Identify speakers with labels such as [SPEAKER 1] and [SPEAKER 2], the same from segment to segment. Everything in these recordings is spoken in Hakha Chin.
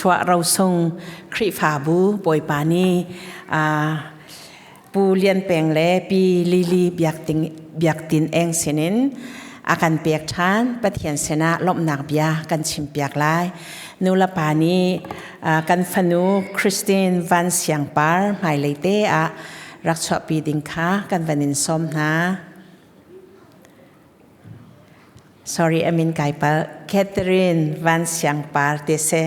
[SPEAKER 1] thluachuah rosung Khrihfabu Bawipa nih Pu Lian Peng le Pi Lily Biaktin Eng sinin a kan pek ṭhan. Pathian sinah lawmhnak bia kan chimpiak lai. Nu le pa nih kan fanu Christine Van Siang Par hmailei te ah rak chuahpi ding kha kan van in sawm hna. Sorry, amin kai pal. Catherine Van Siang Par te se.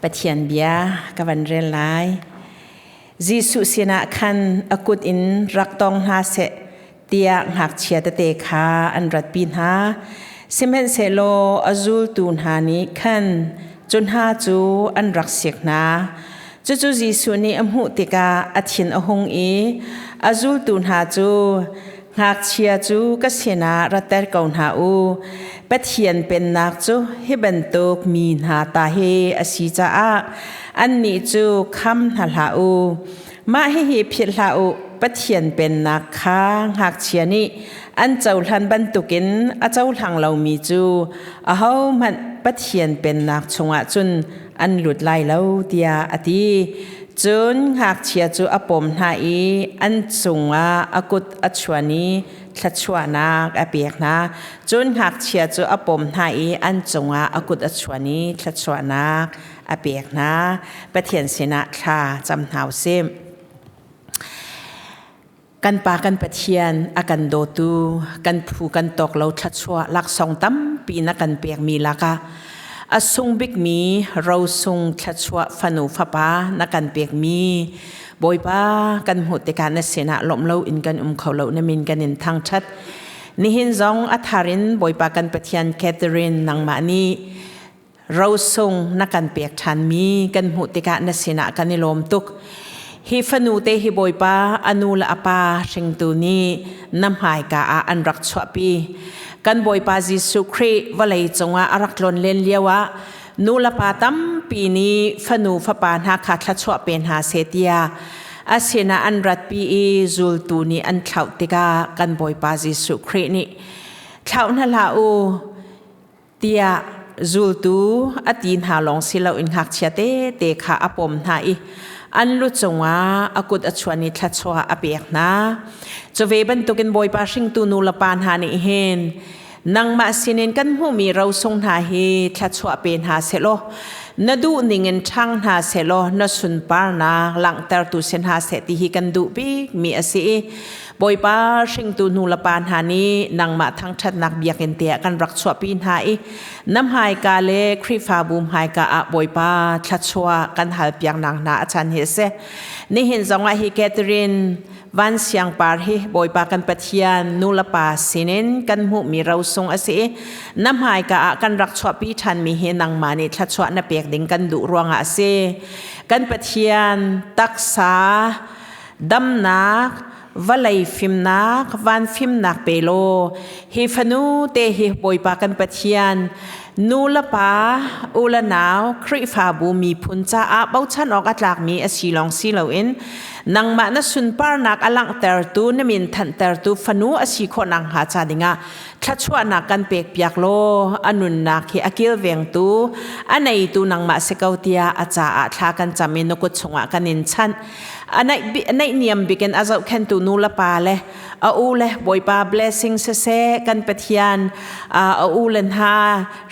[SPEAKER 1] Pathian bia ka van rel lai. Jesuh sinah khan a kut in rak tong hna seh tiah ngakchia tete kha an ratpi hna. Sihmanhsehlaw a zultu hna nih khan cu hna cu an rak sik hna. Cucu Jesuh nih a hmuh tikah a thin a hung i a zultu hna cu Ngakchia cu ka sinah ratter ko hna u. Pathian pennak cu hi bantuk mi hna ta hi a si caah annih cu kham hna hlah u. Mah hihi philh hlah u, Pathian pennak kha ngakchia nih an cohlan bantukin a cohlang lomi cu ahohmanh Pathian pennak chungah cun an lut lai lo, tiah a ti. Cun ngakchia cu a pom hna i an cungah a kut a chuan i thluachuahnak a pek hna. Cun ngakchia cu a pom hna i an cungah a kut a chuan i thluachuahnak a pek hna. Pathian sinah thla cam hna u sih. Kan Pa kan Pathian a kan dawtu, kan phu kan tawk lo thluachuah laksawng tampi na kan pekmi lakah a sung bikmi rosung thluachuah fanu fapa na kan pekmi Bawipa kan hmuh tikah na sinah lawmh lo in kan um kho lo na min kan in thangṭhat. Nihin zong a thar in Bawipa kan Pathian Catherine nangmah nih rosung na kan pek ṭhanmi kan hmuh tikah na sinah kan i lawm tuk. Hi fanu te hi Bawipa a nu le a pa hringtu nih na hmaika ah an rak chuahpi. Kan Bawipa Jesuh Khrih vawlei cungah a rak tlawn len lio ah nu le pa tampi nih fanu fapa hna kha thluachuah pe hna seh tiah a sinah an ratpi i zultu nih an thlauh tikah kan Bawipa Jesuh Khrih nih thlauh hna hlah u tiah zultu a ti hna lawng si loin ngakchia tete kha a pom hna i an lu cungah a kut a chuan i thluachuah a pek hna. Cu ve bantukin Bawipa hringtu nu le pa hna nih hin nangmah sinin kan hmuhmi rosung hna hi thluachuah pe hna sehlaw na duh ningin ṭhang hna sehlaw na sunparnak langhtertu si hna seh ti hi kan duh bikmi a si i Bawipa hringtu nu le pa hna nih nangmah thangṭhatnak biakinn te ah kan rak chuahpi hna i na hmaika le Khrihfabu hmaika ah Bawipa thluachuah kan halpiaknak hna a chan hi a si. Nihin zongah hi Catherine Van Siang Par hi Bawipa kan Pathian nu le pa sinin kan hmuhmi rosung a si i na hmaika ah kan rak chuahpi ṭhanmi hi nangmah nih thluachuah na pek ding kan duh ruangah a si. Kan Pathian taksa damnak vawlei fimnak van fimnak pe law hi fanu te hi Bawipa kan Pathian nu le pa u le nau Khrihfabu miphun caah bochan awk a tlakmi a si lawng si loin nangmah na sunparnak a langhtertu na min thanhtertu fanu a si khawh nakhnga ca dingah thluachuahnak kan pek piak law a nunnak hi a kilvengtu a neitu nangmah si ko tiah a caah thla kan cam i na kut chungah kan in chanh A naihniam bik in a zohkhenhtu nu le pa le a u le Bawipa blessing siseh kan Pathian a u le hna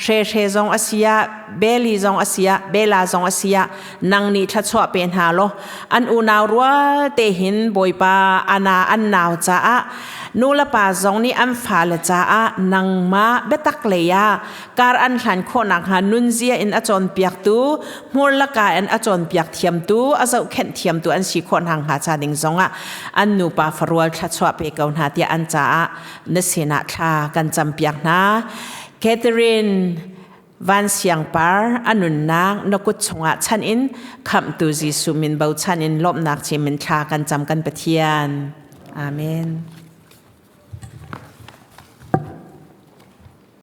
[SPEAKER 1] hre hre zong a si ah Beli zong a si ah Bela zong a si ah nang nih thluachuah pe hna law an unau rual te hin Bawipa ana an nau caah nu le pa zong nih an fale caah nangmah biatak lei ah kar an hlan khawh nakhnga nunzia in a cawnpiaktu hmur laka in a cawnpiak thiamtu a zohkhenh thiamtu an si khawh hna hnga ca ding zongah an nupa farual thluachuah pe ko hna tiah an caah na sinah thla kan campiak hna Catherine Van Siang Par a nunnak na kut chungah chan in khamhtu Jesuh min bochan in lawmhnak chimin thla kan cam kan Pathian. Amen.